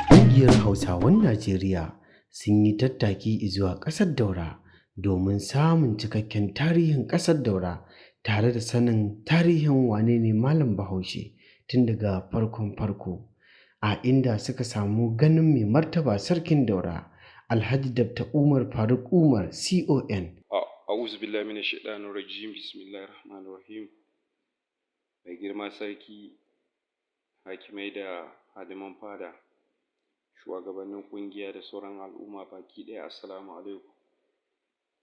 Ƙungiyar Hausawan Najeriya sun yi tattaki zuwa ƙasar Daura domin samun cikakken tarihin ƙasar Daura tare da sanin tarihin wane ne Malam Bahaushe tun daga farkon farko, a inda suka samu ganin Mai Martaba Sarkin Daura, Alhaji Dr. Umar Faruk Umar CON. A'udhu billahi minash shaitanir rajim. Bismillahir rahmanir rahim. Mai girma sarki, hakimai da hadiman fada, shugabannin ƙungiya da sauran al'umma baki ɗaya, assalamu alaikum.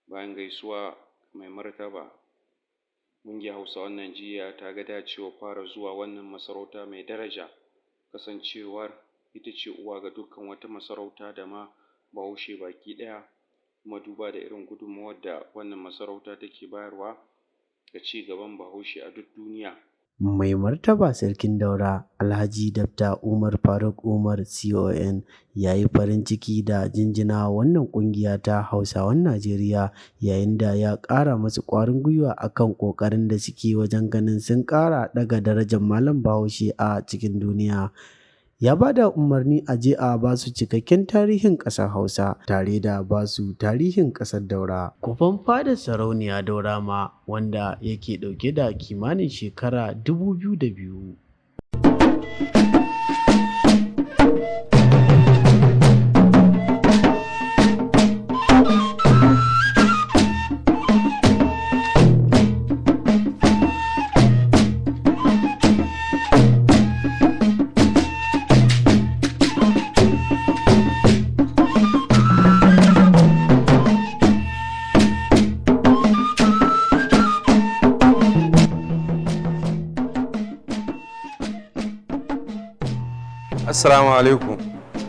Bayan gaisuwa, mai martaba, ƙungiyar Hausawan Najeriya ta ga dacewa fara zuwa wannan masarauta mai daraja, kasancewar ita ce uwa ga dukkan wata masarauta da ma Bahaushe baki ɗaya, kuma duba da irin gudunmawar da wannan masarauta take bayarwa ga ci gaban Bahaushe a duk duniya. Mai Martaba Sarkin Daura, Alhaji Dr. Umar Faruk Umar CON, ya yi farin ciki da jinjina wannan ƙungiya ta Hausawan Najeriya, yayin da ya ƙara masu ƙwarin gwiwa a kan ƙoƙarin da suke wajen ganin sun ƙara ɗaga darajar Malam Bahaushe a cikin duniya. Ya ba da umarni a je a ba su cikakken tarihin ƙasar Hausa tare da ba su tarihin ƙasar Daura. Kufan fadar Sarauniya Daura ma, wanda yake ɗauke da kimanin shekara 2002. Assalamu alaikum.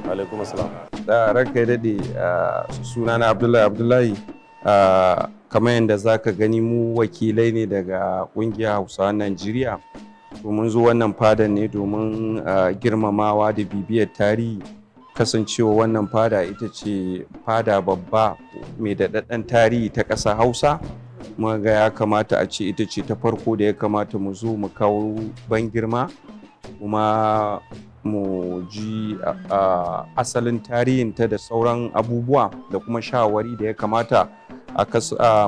Alaikum assalam. Da ranka ya daɗe, sunana Abdullahi Abdullahi. Kamar yadda za ka gani, mu wakilai ne daga ƙungiyar Hausawan Najeriya. Mun zo wannan fadan ne domin girmamawa da bibiyar tarihi, kasancewa wannan fada ita ce fada babba mai daɗaɗɗen tarihi ta ƙasa Hausa. Muka ga ya kamata a ce ita ce ta farko da ya kamata mu zo mu kawo ban girma, kuma mu ji asalin tarihinta da sauran abubuwa da kuma shawari da ya kamata a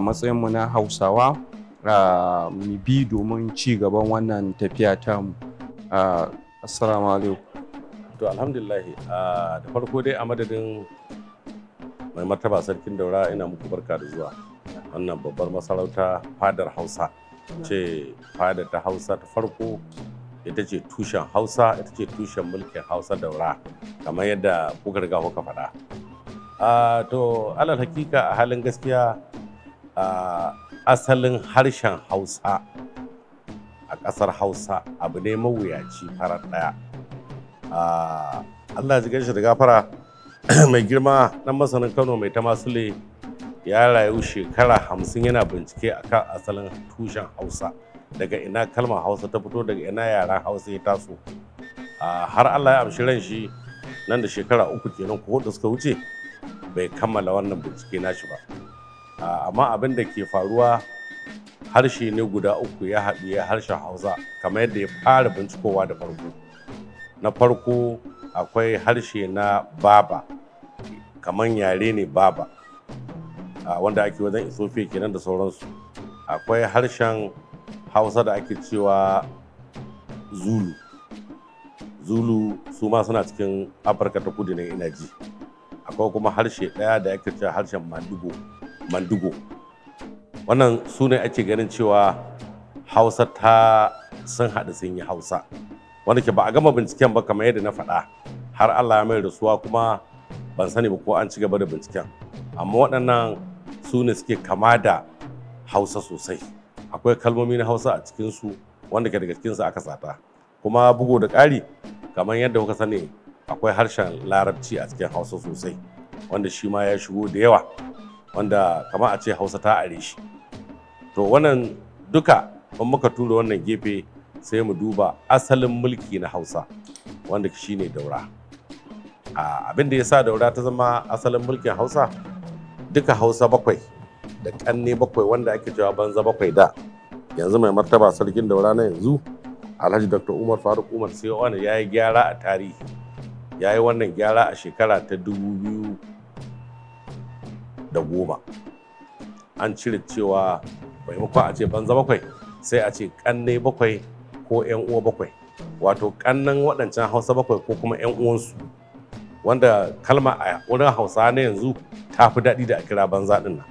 matsayinmu na Hausawa mu bi domin ci gaban wannan tafiya tamu. Assalamu alaikum. To, alhamdulillah. Da farko dai, a madadin Mai Martaba Sarkin Daura, ina muku barka da zuwa wannan babbar masarauta, fadar Hausa ce, fadar ta Hausa ta farko, ita ce tushen Hausa, ita ce tushen mulkin Hausa Daura, kamar yadda kuka riga kuka faɗa. To, alal hakika, a halin gaskiya, asalin harshen Hausa a ƙasar Hausa abu ne mawuyaci farar ɗaya. Allah ji ganshi da gafara, mai girma ɗan masanin Kano, Maitama Sule, ya rayu shekara 50 yana bincike akan asalin tushen Hausa, daga ina kalmar Hausa ta fito, daga ina yaren Hausa ya taso. Har Allah ya amshi ran shi nan da shekara 3 kenan ko 4 suka wuce, bai kammala wannan bincike nashi ba. Amma abin da ke faruwa, harshe ne guda uku ya haɗu ya harshen Hausa, kamar yadda ya fara bincikowa da farko. Na farko, akwai harshe na Baba, kamar yare ne Baba wanda ake wajen Ethiopia kenan da sauransu. Akwai harshen Hausa da ake cewa Zulu. Zulu su ma suna cikin Afirka ta Kudu ne ina ji. Akwai kuma harshe ɗaya da ake cewa harshen Mandigo. Mandigo, wannan su ne ake ganin cewa Hausa ta sun haɗu sun yi Hausa, wanda ke ba a gama binciken ba, kamar yadda na faɗa, har Allah ya mai rasuwa, kuma ban sani ba ko an ci gaba da binciken. Amma waɗannan su ne suke kama da Hausa sosai. Akwai kalmomi na Hausa a cikinsu wanda ke daga cikinsu aka sata. Kuma bugu da ƙari, kamar yadda kuka sani, akwai harshen Larabci a cikin Hausa sosai, wanda shi ma ya shigo da yawa, wanda kamar a ce Hausa ta are shi. To, wannan duka in muka tura wannan gefe, sai mu duba asalin mulki na Hausa, wanda shine Daura. Abin da ya sa Daura ta zama asalin mulkin Hausa Duka Hausa bakwai da ƙanne bakwai wanda ake cewa banza bakwai da yanzu, Mai Martaba Sarkin Daura na yanzu, Alhaji Dr. Umar Faruk Umar CON, ya yi gyara a tarihi. Ya yi wannan gyara a shekara ta 2010. An cire cewa maimakon a ce banza bakwai, sai a ce ƙanne bakwai ko 'yan uwa bakwai, wato ƙannan waɗancan Hausa bakwai ko kuma 'yan uwansu, wanda kalma a wurin Hausa na yanzu ta fi daɗi da a kira banza ɗin nan.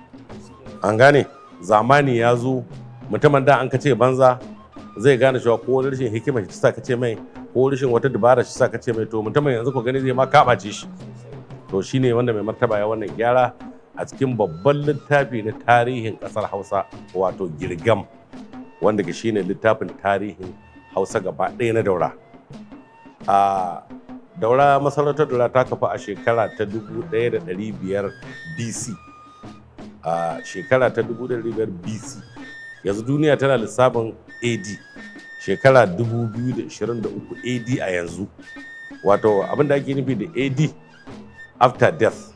An gane zamani ya zo, mutumin da an ka ce banza zai gane cewa ko wani rashin hikima shi sa ka ce mai, ko rashin wata dabara shi sa ka ce mai. To, mutumin yanzu ko gani zai ma kaɓace shi. To, shine wanda Mai Martaba ya wannan gyara a cikin babban littafi na tarihin ƙasar Hausa, wato Girgam, wanda ke shine littafin tarihin Hausa gaba ɗaya na Daura. A Daura, masarautar Daura ta kafa a shekara ta 1500 BC. A shekara ta 1500 BC, yanzu duniya tana lissafin AD, shekara 2023 AD a yanzu. Wato abin da ake nufi da AD, after death,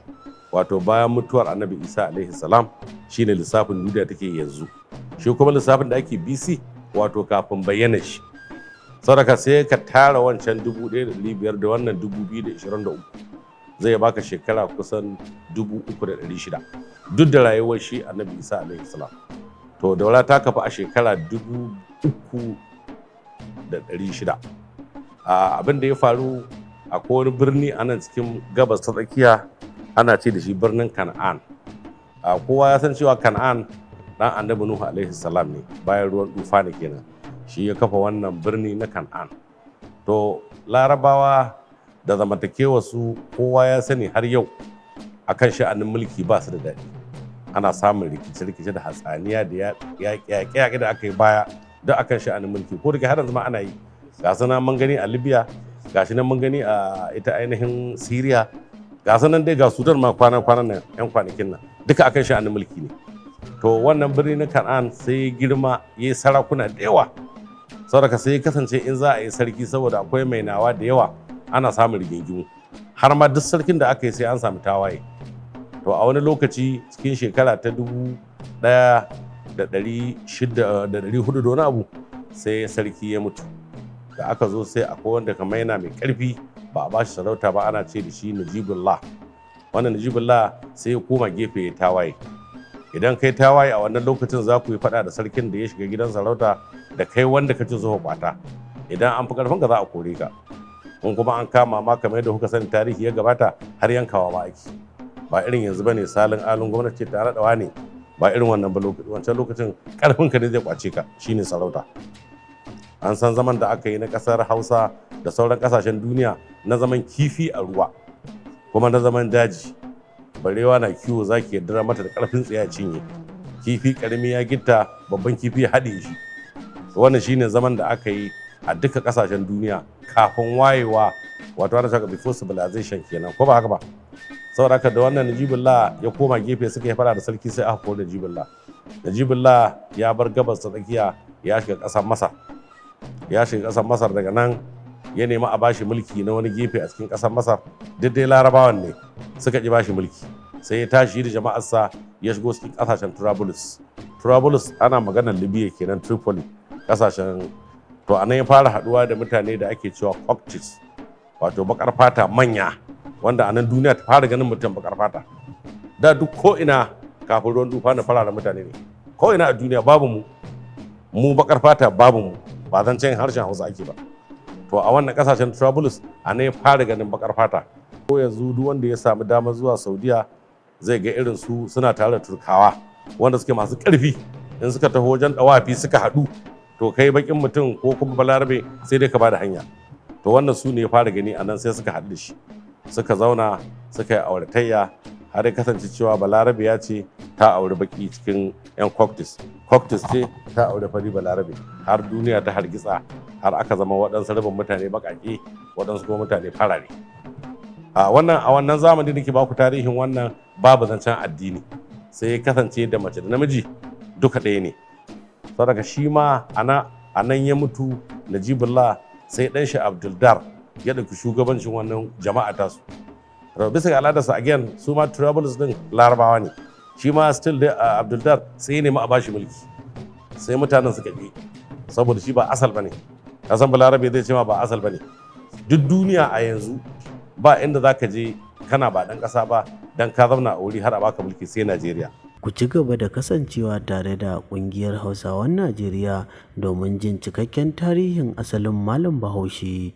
wato bayan mutuwar Annabi Isa alaihi salam, shine lissafin duniya take yanzu. Shi kuma lissafin da ake BC, wato kafin bayyana shi. Saboda sai ka tara wancan 1500 da wannan 2023, zai baka shekara kusan 3600 duk da rayuwar shi Annabi Isa alaihi salam. To, Daura ta kafa a shekara 3600. Abin da ya faru, akwai wani birni a nan cikin Gabas ta Tsakiya, ana ce da shi birnin Kan'an. Kowa ya san cewa Kan'an dan Annabi Nuhu alaihi salam ne, bayan ruwan tufa ne kenan, shi ya kafa wannan birni na Kan'an. To, Larabawa da zamantakewa su, kowa ya sani har yau akan sha'anin mulki ba su da daɗi. Ana samun rikice-rikice da hatsaniya da yaƙe-yaƙe da aka yi baya duk akan sha'anin mulki, ko da har yanzu ma ana yi. Ga su nan mun gani a Libya, ga shi nan mun gani a ita ainihin Syria, ga su nan dai ga Sudan ma kwanan nan, yan kwanakin nan, duka akan sha'anin mulki ne. To, wannan birni na Kan'an sai girma ya yi sarakuna da yawa. Saboda sai ya kasance in za a yi sarki, saboda akwai mai nawa da yawa, ana samun rigingimu, har ma duk sarkin da aka yi sai an samu tawaye. To, a wani lokaci cikin shekara ta 1600 da 400 da wani abu, sai sarki ya mutu. Da aka zo, sai akwai wanda kamar yana mai karfi, ba a bashi sarauta ba, ana ce da shi Najibullah. Wannan Najibullah sai ya koma gefe ya tawaye. Idan kai tawaye a wannan lokacin, za ku yi fada da sarkin da ya shiga gidan sarauta da kai wanda ka ci zuwa kwata. Idan an fi karfin ka, za a kore ka. In kuma an kama ma, kamar yadda kuka sani tarihi ya gabata, har yankawa ma ake. Ba irin yanzu bane salin alin gwamnati ta raɗawa ne, ba irin wannan ba. Wancan lokacin karfin ka ne zai kwace ka, shine sarauta. An san zaman da aka yi na kasar Hausa da sauran kasashen duniya na zaman kifi a ruwa, kuma na zaman daji. Barewa na kiwo, zaki yaddara mata da karfin tsiya cinye kifi. Karami ya gitta, babban kifi ya haɗe shi. Wannan shine zaman da aka yi a duka kasashen duniya kafin wayewa, wato ana cewa before civilization kenan, ko ba haka ba? Saboda haka da wannan Najibullah ya koma gefe, suka yi fara da sarki, sai aka kori Najibullah. Najibullah ya bar Gabas ta Tsakiya, ya shiga ƙasar Masar. Ya shiga ƙasar Masar, daga nan ya nemi a bashi mulki na wani gefe a cikin ƙasar Masar. Duk dai Larabawan ne suka ƙi bashi mulki. Sai ya tashi da jama'arsa ya shigo cikin ƙasashen Trablus. Trablus ana maganar Libya kenan, Tripoli, ƙasashen. To, anan ya fara haɗuwa da mutane da ake cewa Coptics, wato bakar fata manya, wanda a nan duniya ta fara ganin mutum bakar fata. Da duk ko ina kafin ruwan tufa na fararen mutane ne ko ina a duniya, babu mu, mu bakar fata babu mu, ba zan can harshen Hausa ake ba. To, a wannan kasashen Trablus, a nan ya fara ganin bakar fata. Ko yanzu duk wanda ya samu damar zuwa Saudiya zai ga irin su suna tare da Turkawa wanda suke masu ƙarfi. In suka taho wajen dawafi suka haɗu, to kai bakin mutum ko kuma Balarabe sai dai ka bada hanya. To, wannan su ne ya fara gani a nan. Sai suka haɗu da shi, suka zauna, suka yi auratayya, har ya kasance cewa Balarabe ya ce ta auri baki cikin yan Coptics, Coptics ce ta auri fari Balarabe, har duniya ta hargitsa, har aka zama waɗansu rabin mutane baƙaƙe, waɗansu kuma mutane farare. A wannan zamani da ke baku tarihin wannan, babu zancen addini, sai ya kasance da mace da namiji duka ɗaya ne. Saboda shi ma a nan ya mutu Najibullah, sai ɗan shi Abduldar ya ɗauki shugabancin wannan jama'a tasu. Bisa ga al'adarsa, again, su ma Trablus din Larabawa ne. Shi ma still dai Abduldar sai ya nemi a bashi mulki, sai mutanen suka ƙi, saboda shi ba asal bane. Ka san Balarabe zai ce ma ba asal bane. Duk duniya a yanzu ba inda za ka je kana ba ɗan ƙasa ba dan ka zauna a wuri har a baka mulki, sai Najeriya. Ku ci gaba da kasancewa tare da ƙungiyar Hausawan Najeriya domin jin cikakken tarihin asalin Malam Bahaushe.